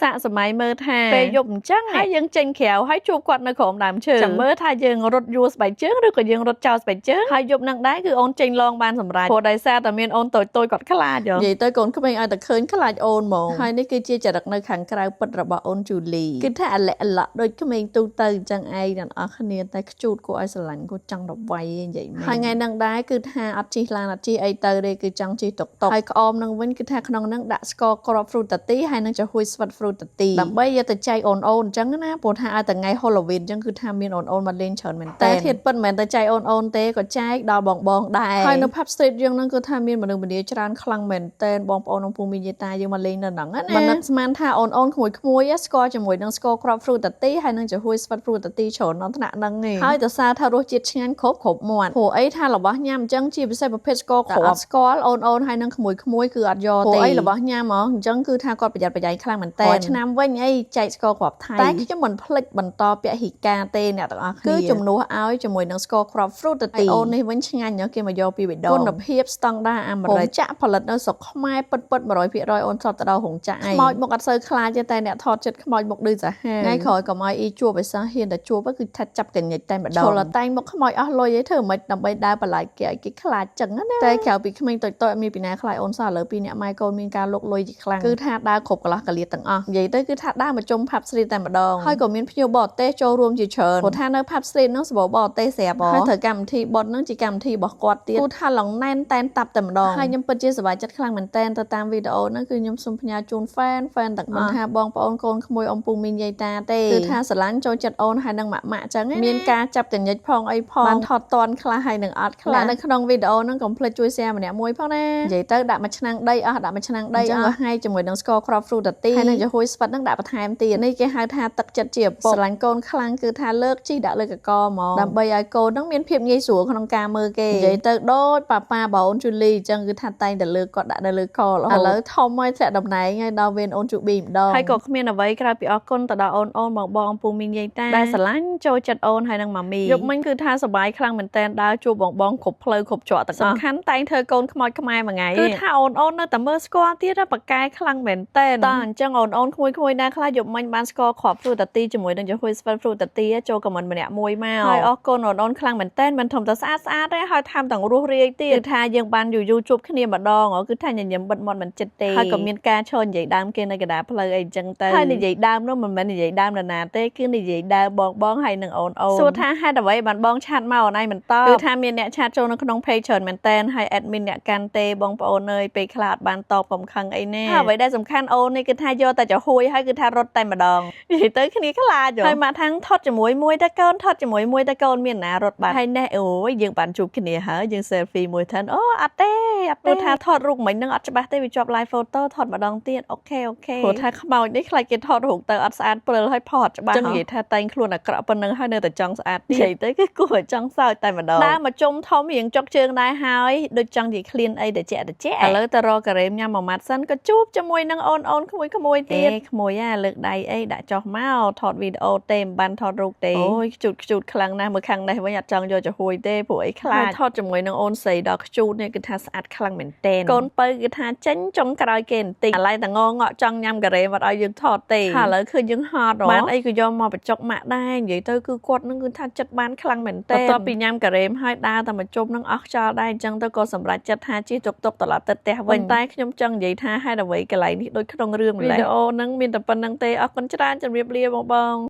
សាកសម័យមើលថាពេលយប់អញ្ចឹងហើយយើងចេញក្រៅហើយជួបគាត់នៅក្រោមដើមឈើចាំមើលថាយើងរត់យួរស្បែកជើងឬក៏យើងរត់ចោលស្បែកជើងហើយយប់នឹងដែរគឺអូនចេញឡងបានសម្រេចព្រោះដោយសារតែមានអូនតូចៗគាត់ខ្លាចនិយាយទៅកូនក្មេងឲ្យតែឃើញខ្លាចអូនហ្មងហើយនេះគឺជាចរិតនៅខាងក្រៅពិតរបស់អូនជូលីគឺថាអលិអឡក់ដូចក្មេងទូទៅអញ្ចឹងឯងអ្នកនរគ្នាតែខ្ជូតគួរឲ្យស្រឡាញ់គួរចង់ដវាយនិយាយមែនហើយថ្ងៃហ្នឹងដែរគឺថាអត់ជិះឡានអត់ជិះអីទៅទេគឺចង់ជិះតុកតុកហើយក្អមនឹងវិញគឺថាក្នុងហ្នឹងដាក់ស្ករគ្រាប់ Frutati ហើយនឹងចំហួយស្វិត Frutati ដើម្បីយកទៅចែកអូនអូនអញ្ចឹងណាព្រោះថាឲ្យតែថ្ងៃ Halloween អញ្ចឹងគឺថាមានអូនអូនមកលេងច្រើនមែនតើតែធៀបពិតមិនមែនតែចែកអូនអូនទេក៏ចែកដល់បងបងដែរហើយនៅ Pub Street យើងហ្នឹងគឺថាមានមនុស្សម្នាច្រើនខ្លាំងមែនតើបងប្អូនក្នុងភូមិយាយតាយើងមកលេងនៅហ្នឹងណាមិននឹកស្មានថាអូនអូនក្មួយក្មួយស្គាល់ជាមួយនឹងស្ករគ្រាប់ Frutati ហើយនឹងចំហួយស្វិត Frutati ច្រើនដល់ថ្នាក់ហ្នឹងឯងហើយទៅសារថារសជាតិឆ្ងាញ់គ្រប់គ្រប់មាត់ព្រោះអីថារបស់ញ៉ាំអញ្ចឹងជាពិសេសប្រភេទស្ករគ្រាប់ស្គាល់អូនអូនហើយនឹងក្មួយក្មួយគឺអត់យកទេព្រោះអីរបស់ញ៉ាំហ្មងអញ្ចឹងគឺថាគាត់ប្រយ័ត្នប្រយែងខ្លាំងមែនតើឆ្នាំវិញអីចែកស្ករគ្រាប់ថៃតែខ្ញុំមិនភ្លេចបន្តពហិការទេអ្នកទាំងអស់គ្នាគឺជំនួសឲ្យជាមួយនឹងស្ករគ្រាប់ Frutati អូននេះវិញឆ្ងាញ់គេមកយកពីបេះដូងគុណភាពស្តង់ដារអាមេរិកចាក់ផលិតនៅស្រុកខ្មែរពិតពិត100%អូនសតទៅដល់រោងចក្រឯងខ្មោចមុខអត់សូវខ្លាចទេតែអ្នកថតចិត្តខ្មោចមុខឌឺសាហាវថ្ងៃក្រោយកុំឲ្យអ៊ីជួបឲ្យសោះហ៊ានតែជួបគឺថាចាប់កញិចតែម្ដងឈលតែងមុខខ្មោចអស់លុយឯងធ្វើមិនដើម្បីដើរបលាយគេឲ្យគេខ្លាចចឹងណាតែក្រៅពីក្មេងតូចៗអត់មានពីណាខ្លាចអូនសោះឥឡូវពីអ្នកម៉ែកូនមានការលុកលុយជាខ្លាំងគឺថាដើរគ្រប់កន្លោះកលៀតទាំងអស់និយាយទៅគឺថាដើរមកជុំ Pub Street តែម្ដងហើយក៏មានភ្ញៀវបរទេសចូលរួមជាច្រើនព្រោះថានៅ Pub Street ហ្នឹងសម្បូរបរទេសស្រាប់ហើយត្រូវកម្មវិធីបុណ្យហ្នឹងជាកម្មវិធីរបស់គាត់ទៀតគឺថាឡងណែនតែនតាប់តែម្ដងហើយខ្ញុំពិតជាសប្បាយចិត្តខ្លាំងមែនតែនទៅតាមវីដេអូហ្នឹងគឺខ្ញុំសូមផ្ញើជូន fan fan ទាំងអស់មិនថាបងប្អូនកូនក្មួយអ៊ំពូមីងយាយតាទេគឺថាស្រឡាញ់ចូលចិត្តអូនហើយនឹងម៉ាក់ម៉ាក់ចឹងមានការចាប់កញិចផងអីផងបានថតតន់ខ្លះហើយនឹងអត់ខ្លះនៅក្នុងវីដេអូហ្នឹងកុំភ្លេចជួយ share ម្នាក់មួយផងណានិយាយទៅដាក់មួយឆ្នាំងដីអស់ដាក់មួយឆ្នាំងដីអស់ក៏ហើយជាមួយនឹងស្ករគ្រាប់ Frutati ហើយនឹងចំហួយស្វិតហ្នឹងដាក់បន្ថែមទៀតនេះគេហៅថាទឹកចិត្តជាឪពុកស្រឡាញ់កូនខ្លាំងគឺថាលើកជីដាក់លើកកហ្មងដើម្បីឲ្យកូនហ្នឹងមានភាពងាយស្រួលក្នុងការមើលគេនិយាយទៅដូចប៉ាប៉ាបើអូនជូលីអញ្ចឹងគឺថាតែងតែលើកគាត់ដាក់នៅលើករហូតឥឡូវធំហើយធ្លាក់តំណែងហើយដល់វេនអូនជូប៊ីម្ដងហើយក៏គ្មានអ្វីក្រៅពីអរគុណទៅដល់អូនអូនបងបងពូមីងយាយតាដែលស្រឡាញ់ចូលចិត្តអូនហើយនឹងម៉ាមីយប់មិញគឺថាសប្បាយខ្លាំងមែនតែនដើរជួបបងបងគ្រប់ផ្លូវគ្រប់ច្រកទាំងអស់សំខាន់តែងធ្វើកូនខ្មោចខ្មែរមួយថ្ងៃគឺថាអូនអូននៅតែមើលស្គាល់ទៀតណាប៉កែខ្លាំងមែនតែនតើអញ្ចឹងអូនអូនក្មួយក្មួយណាខ្លះយប់មិញបានស្គាល់គ្រាប់ Frutati ជាមួយនឹងចំហុយស្វិត Frutati ចូល comment ម្នាក់មួយមកហើយអរគុណអូនអូនខ្លាំងមែនតែនមិនធំតែស្អាតស្អាតទេហើយថែមទាំងរស់រាយទៀតគឺថាយើងបានយូរយូរជួបគ្នាម្ដងគឺថាញញឹមបិទមាត់មិនចិត្តទេហើយក៏មានការឈរនិយាយដើមគេនៅកណ្ដាលផ្លូវអីអញ្ចឹងទៅហើយនិយាយដើមនោះមិនមែននិយាយដើមនរណាទេគឺនិយាយដើមបងបងហើយនឹងអូនអូនសួរថាហេតុអ្វីបានបង chat មកអូនឯងមិនតបគឺថាមានអ្នក chat ចូលនៅក្នុង page ច្រើនមែនតែនហើយ admin អ្នកកាន់ទេបងប្អូនអើយពេលខ្លះអត់បានតបកុំខឹងអីណាហើយអ្វីដែលសំខាន់អូននេះគឺថាយកតែចំហួយហើយគឺថារត់តែម្ដងនិយាយទៅគ្នាខ្លាចហើយមកថាងថត់ជាមួយមួយតើកូនថត់ជាមួយមួយតើកូនមានណារត់បាត់ហើយណែអូយយើងបានជួបគ្នាហើយយើង selfie មួយថិនអូអត់ទេអត់ទេថាថតរូបមិញនឹងអត់ច្បាស់ទេវាជាប់ live photo ថតម្ដងទៀត OK OK ព្រោះថាខ្មោចនេះខ្លាចគេថតរូបទៅអត់ស្អាតព្រិលហើយផតច្បាស់ចឹងនិយាយថាតែងខ្លួនអាក្រក់ប៉ុណ្ណឹងហើយនៅតែចង់ស្អាតទៀតនិយាយទៅគឺគួរឲ្យចង់សើចតែម្ដងដើរមកជុំធំរៀងចុកជើងដែរហើយដូចចង់និយាយឃ្លានអីតិចតិចឥឡូវទៅរកការ៉េមញ៉ាំមួយម៉ាត់សិនក៏ជួបជាមួយនឹងអូនអូនក្មួយក្មួយទៀតក្មួយអាលើកដៃអីដាក់ចុះមកថតវីដេអូទេមិនបានថតរូបទេអូយខ្ជូតខ្ជូតខ្លាំងណាស់មើលខាងនេះវិញអត់ចង់យកចំហួយទេព្រោះអីខ្លាចថតជាមួយនឹងអូនស្រីដល់ខ្ជូតនេះគឺថាស្អាតខ្លាំងមែនទែនកូនពៅគឺថាចេញចុងក្រោយគេបន្តិចឥឡូវតែងងក់ចង់ញ៉ាំការ៉េមអត់ឲ្យយើងថតទេហើយឥឡូវឃើញយើងហត់បានអីក៏យកមកបញ្ចុកម៉ាក់ដែរនិយាយទៅគឺគាត់នឹងគឺថាចិត្តបានខ្លាំងមែនទែនបន្ទាប់ពីញ៉ាំការ៉េមហើយដើរតែមកជុំនឹងអស់ខ្យល់ដែរអញ្ចឹងទៅក៏សម្រេចចិត្តថាជិះតុកតុកត្រឡប់ទៅផ្ទះវិញតែខ្ញុំចង់និយាយថាហេតុអ្វីកន្លែងនេះដូចក្នុងរឿងម្ល៉េះវីដេអូហ្នឹងមានតែប៉ុណ្្នឹងទេអរគុណច្រើនជម្រាបលាបងបង។